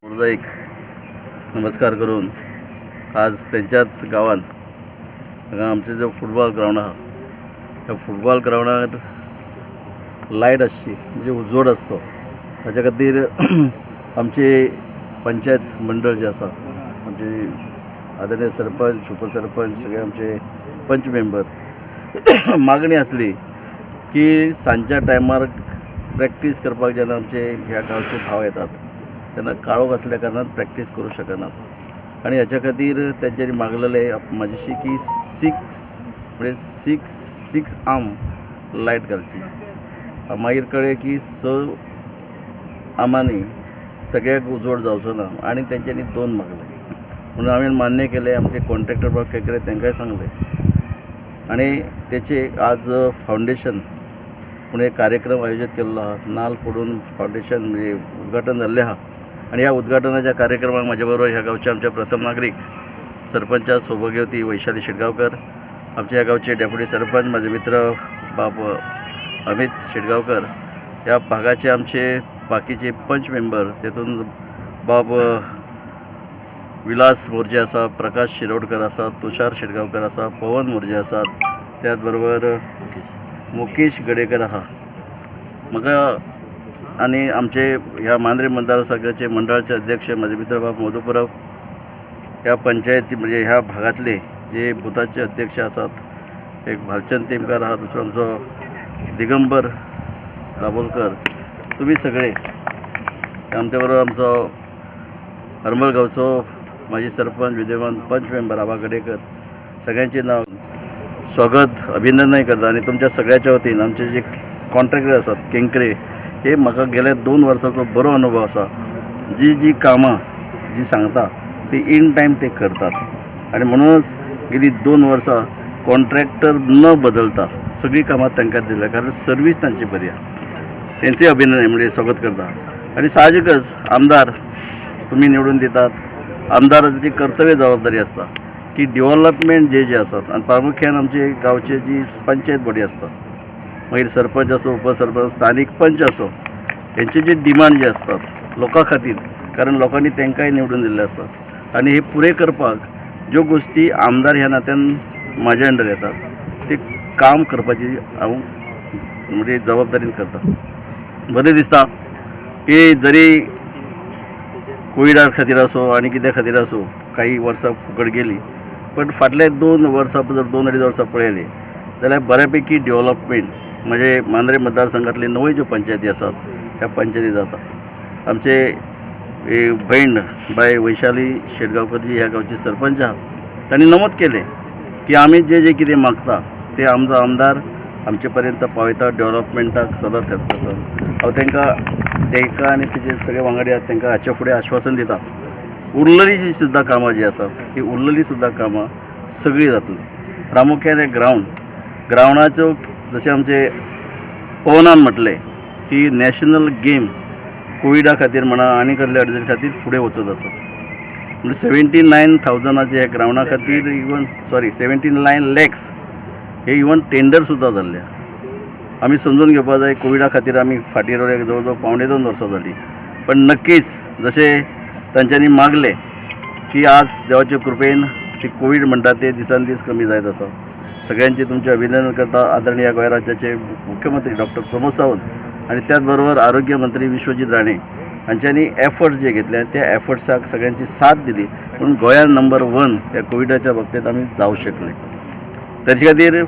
एक नमस्कार करून आज तेंच्याच गांवांत हांगा आमचें जो फुटबॉल ग्रावंड आहा, ह्या फुटबॉल ग्रावंडार लायट आसची, म्हणजे उजवाड आसचो, ताच्या खातीर आमचे पंचायत मंडळ जे आसा, आमचे आदरणीय सरपंच, उपसरपंच, सगळे आमचे पंच मेंबर मागणी आसली की सांजच्या टायमार प्रॅक्टीस करपाक जेन्ना आमचे ह्या गांवचे भाव येतात तेन्ना काळोख आसल्या कारणान प्रॅक्टीस करूं शकनात आनी हेच्या खातीर तेंच्यांनी मागलेलें म्हाजेशी की सिक्स म्हणजे सिक्स सिक्स आर्म लायट घालची. मागीर कळ्ळें की स आर्मांनी सगळ्याक उजवाड जावचो ना आनी तेंच्यांनी दोन मागले म्हणून हांवें मान्य केलें. आमचे कॉन्ट्रॅक्टर बाब केंकरे तांकांय सांगलें आनी तेचे आज फावंडेशन म्हणून एक कार्यक्रम आयोजीत केल्लो आहा. नाल फोडून फावंडेशन म्हणजे उद्घाटन जाल्लें आहा आनी ह्या उद्घाटनाच्या कार्यक्रमाक म्हाजे बरोबर ह्या गांवचे आमचे प्रथम नागरीक सरपंचा सौभाग्यवती वैशाली शेटगांवकर, आमच्या ह्या गांवचे डेप्युटी सरपंच म्हाजे मित्र बाब अमित शेटगांवकर, ह्या भागाचे आमचे बाकीचे पंच मेंबर, तेतून बाब विलास मोर्जे आसा, प्रकाश शिरोडकर आसा, तुषार शेटगांवकर आसा, पवन मोर्जे आसात, त्याच बरोबर मुकेश गडेकर आहा. म्हाका आनी आमचे ह्या मांद्रे मतदारसंघाचे मंडळाचे अध्यक्ष म्हाजे मित्र बाब मधू परब, ह्या पंचायती म्हणजे ह्या भागांतले जे बुथाचे अध्यक्ष आसात, एक भालचंद तेमकार आहा, दुसरो आमचो दिगंबर दाबोलकर, तुमी सगळे आमच्या बरोबर आमचो हरमल गांवचो माजी सरपंच विद्यमान पंच मेंबर आबा गडेकर, सगळ्यांचे नांव स्वागत अभिनंदनय करता. आनी तुमच्या सगळ्याच्या वतीन आमचे जे कॉन्ट्रॅक्टर आसात केंकरे, हे म्हाका गेल्या 2 वर्सांचो बरो अनुभव आसा. जी जी कामां जी सांगता ती इन टायम ते करतात आनी म्हणूनच गेली 2 वर्सां कॉन्ट्रॅक्टर न बदलता सगळीं कामां तांकां दिल्या, कारण सर्वीस तांची बरी आसा. तेंचें अभिनंदन म्हणजे स्वागत करता. आनी साहजिकच आमदार तुमी निवडून दितात, आमदाराची कर्तव्य जबाबदारी आसता की डेवलपमेंट जे जे आसात आनी प्रामुख्यान आमचे गांवचे जी पंचायत बॉडी आसता, मागीर सरपंच आसूं, उपसरपंच, स्थानीक पंच आसूं, हेंचे जे डिमांड जे आसतात लोकां खातीर, कारण लोकांनी तांकांय निवडून दिल्ले आसतात आनी हे पुरे करपाक ज्यो गोश्टी आमदार ह्या नात्यान म्हाज्या अंडर येतात ते काम करपाची हांव म्हणजे जबाबदारीन करता. बरें दिसता की जरी कोविडा खातीर आसूं आनी कित्या खातीर आसूं काही वर्सां फुकट गेली, पण फाटले 2 वर्सां जर 2-2.5 वर्सां पळयली जाल्यार बऱ्यापैकी डेवलपमेंट म्हणजे मांद्रे मतदारसंघातले 9 ज्यो पंचायती आसात ह्या पंचायती जाता. आमचे भयण बाय वैशाली शेटगांवकर जी ह्या गांवची सरपंच आहा, तांणी नमूद केलें की आमी जे जे कितें मागता ते आमचो आमदार आमचे पर्यंत पावयता, डेवलपमेंटाक सदांच हेल्प करता. हांव तांकां आनी तेजे सगळे वांगडी आहात तांकां हाच्या फुडें आश्वासन दिता, उरलेली जी सुद्दां कामां जी आसात ती उरलेली सुद्दां कामां सगळीं जातली. प्रामुख्यान हे ग्रावंडाचो जशें आमचे पवनान म्हटलें की नॅशनल गेम कोविडा खातीर म्हणा आनी कसल्या अडचणी खातीर फुडें वचत आसा. म्हणजे 79,000 ह्या ग्रावंडा खातीर इवन सॉरी 79 लॅक्स हे इवन टेंडर सुद्दां जाल्ले. आमी समजून घेवपा जाय कोविडा खातीर आमी फाटीं रावले जवळ जवळ 1.75 वर्सां जालीं, पण नक्कीच जशें तांच्यांनी मागलें की आज देवाचे कृपेन ती कोवीड म्हणटा ते दिसान दीस कमी जायत आसा. सगळ्यांचे तुमचें अभिनंदन करता. आदरणीय गोंय राज्याचे मुख्यमंत्री डॉक्टर प्रमोद सावंत आनी त्याच बरोबर आरोग्य मंत्री विश्वजीत राणे हांच्यांनी एफर्ट्स जे घेतले त्या एफर्ट्साक सगळ्यांची साथ दिली म्हणून गोंयान नंबर 1 ह्या कोविडाच्या बाबतींत आमी जावं शकले. ताचे खातीर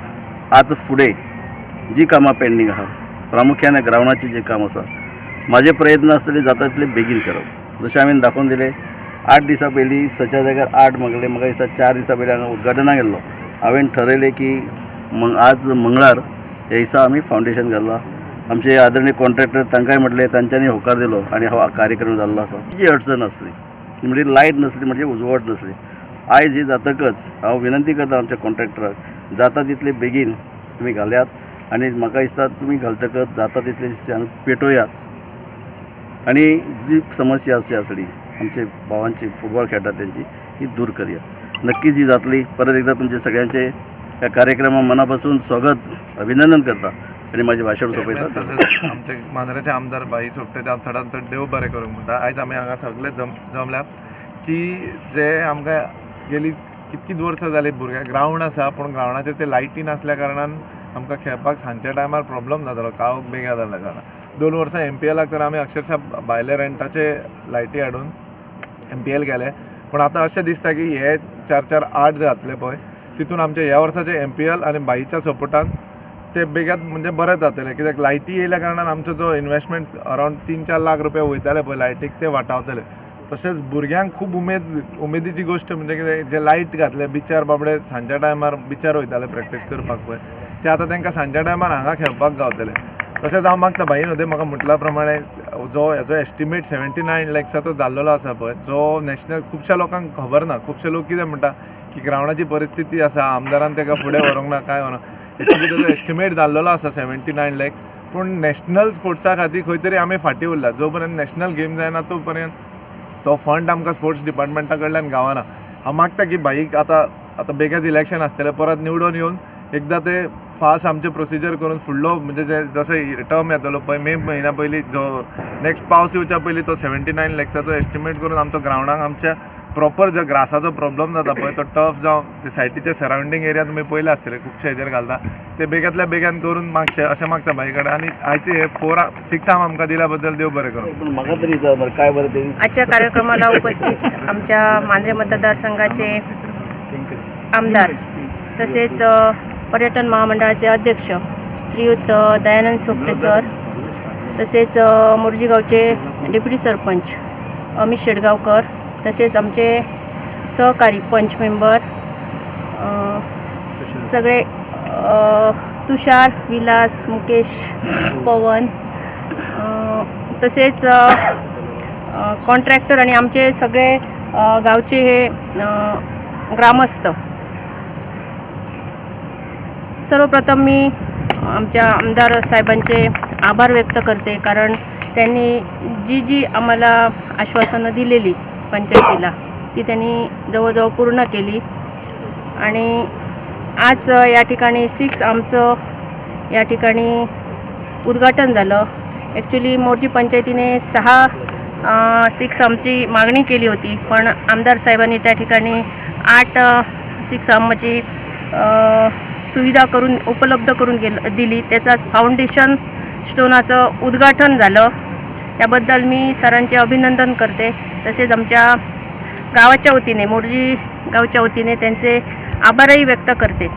आतां फुडें जी कामां पेंडींग आहा प्रामुख्यान ग्रावंडाचें जें काम आसा, म्हाजे प्रयत्न आसतले जाता तितले बेगीन करप. जशें हांवें दाखोवन दिलें 8 दिसां पयलीं 6च्या जाग्यार 8 मागले, म्हाका दिसता 4 दिसां पयलीं हांगा उद्घाटनाक गेल्लो. हांवें ठरयलें की आज मंगळार ह्या दिसा आमी फावंडेशन घाल्लां. आमचे आदरणीय कॉन्ट्रॅक्टर तांकांय म्हटलें, तांच्यांनी होकार दिलो आनी हो कार्यक्रम जाल्लो आसा. जी अडचण आसली म्हणजे लायट नसली, म्हणजे उजवाड नसली, आयज ही जातकच हांव विनंती करता आमच्या कॉन्ट्रॅक्टराक जाता तितले बेगीन तुमी घाल्यात आनी म्हाका दिसता तुमी घालतकच जाता तितले आमी पेटोवया आनी जी समस्या अशी आसली आमचे भावांची फुटबॉल खेळटात तेंची ही दूर करया. नक्कीच ही जातली. परत एकदा तुमचे सगळ्यांचे ह्या कार्यक्रमाक मना पासून स्वागत अभिनंदन करता. आनी म्हाजें भाशण सोंपयता. तशेंच आमचे मांद्रेचे आमदार भाई सोपटे ते चडांत चड देव बरें करूंक म्हणटा. आयज आमी हांगा सगळे जमल्या की जे आमकां गेली कितकीच वर्सां जाली भुरग्यांक ग्रावंड आसा, पूण ग्रावंडाचेर ते लायटी नासल्या कारणान आमकां खेळपाक सांजच्या टायमार प्रॉब्लम जातालो, काळोख बेगीन जाल्ल्या कारणान. 2 वर्सां MPLाक तर आमी अक्षरशा भायले रेंटाचे लायटी हाडून MPL केले. पूण आतां अशें दिसता की हे 4 4 8 जातले पळय तितून आमचे ह्या वर्साचे MPL आनी बाईच्या सपोर्टान ते बेगात म्हणजे बरें जातले. कित्याक लायटी येयल्या कारणान आमचो जो इन्वेस्टमेंट अरावंड 3-4 लाख रुपया वयताले पळय लायटीक ते वाटावतले. तशेंच भुरग्यांक खूब उमेदीची गोश्ट म्हणजे कितें, जे लायट घातले बिचार बाबडे सांजच्या टायमार बिचार वयताले प्रॅक्टीस करपाक पळय, ते आतां तांकां सांजच्या टायमार हांगा खेळपाक गावतले. तशेंच हांव मागता भाई न्हू ते म्हाका म्हटल्या प्रमाणे जो हेजो एस्टिमेट 79 लॅक्साचो जाल्लेलो आसा पळय, जो नॅशनल खुबश्या लोकांक खबर ना. खुबशे लोक कितें म्हणटा की ग्रावंडाची परिस्थिती आसा, आमदारान ताका फुडें व्हरूंक ना, कांय व्हरूंक ना. एक्चुली ताजो एस्टिमेट जाल्लेलो आसा 79 लॅक्स, पूण नॅशनल स्पोर्ट्सा खातीर खंय तरी आमी फाटीं उरला. जो पर्यंत नॅशनल गेम जायना तो पर्यंत तो फंड आमकां स्पोर्ट्स डिपार्टमेंटा कडल्यान गावना. हांव मागता की भाईक आतां बेगीन इलेक्शन आसतलें, परत निवडून येवन एकदां ते फास्ट आमचें प्रोसिजर करून फुडलो म्हणजे जे जसो टर्म येतलो पळय मे म्हयन्या पयलीं, जो नेक्स्ट पावस येवच्या पयलीं तो 79 लॅक्साचो एस्टिमेट करून आमचो ग्रावंडाक आमच्या प्रॉपर जो ग्रासाचो प्रॉब्लम जाता पळय तो टफ जावं ते सायटीचे सरावंडींग एरिया तुमी पयले आसतले खुबशे हेजेर घालता ते बेगांतल्या बेगान करून मागचे अशें मागता भाई कडेन. आनी आयचे हे 4 6 आम आमकां दिल्या बद्दल देव बरें करूं. पूण म्हाका तरी विचार काय बरें ते. आजच्या कार्यक्रमाला उपस्थित आमच्या मांद्रे मतदारसंघाचे आमदार तसेच पर्यटन महामंडळाचे अध्यक्ष श्रीयुत दयानंद सोपटे सर, तसेच मोरजीगावचे डेप्युटी सरपंच अमित शेटगावकर, तसेच आमचे सहकारी पंच मेंबर सगळे तुषार, विलास, मुकेश, पवन, तसेच कॉन्ट्रॅक्टर आणि आमचे सगळे गावचे हे ग्रामस्थ. सर्वप्रथम मी आमच्या आमदार साहेबांचे आभार व्यक्त करते, कारण त्यांनी जी जी आम्हाला आश्वासनं दिलेली पंचायतीला ती त्यांनी जवळजवळ पूर्ण केली. आणि आज या ठिकाणी 6 आमचं या ठिकाणी उद्घाटन झालं. ॲक्च्युली मोरजी पंचायतीने 6 6 आमची मागणी केली होती, पण आमदार साहेबांनी त्या ठिकाणी 8 6 आमची सुविधा करून उपलब्ध करून दिली. त्याचाच फाउंडेशन स्टोनाचं उद्घाटन झालं, त्याबद्दल मी सरांचे अभिनंदन करते. तसेच आमच्या गावाच्या वतीने, मोरजी गावच्या वतीने त्यांचे आभारही व्यक्त करते.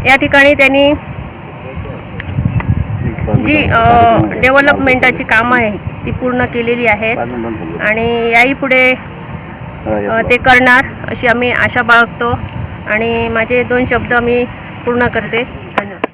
या ठिकाणी त्यांनी जी डेव्हलपमेंटाची कामं आहेत ती पूर्ण केलेली आहेत आणि याही पुढे ते करणार अशी आम्ही आशा बाळगतो. आणि माझे 2 शब्द मी पूर्ण करते. धन्यवाद.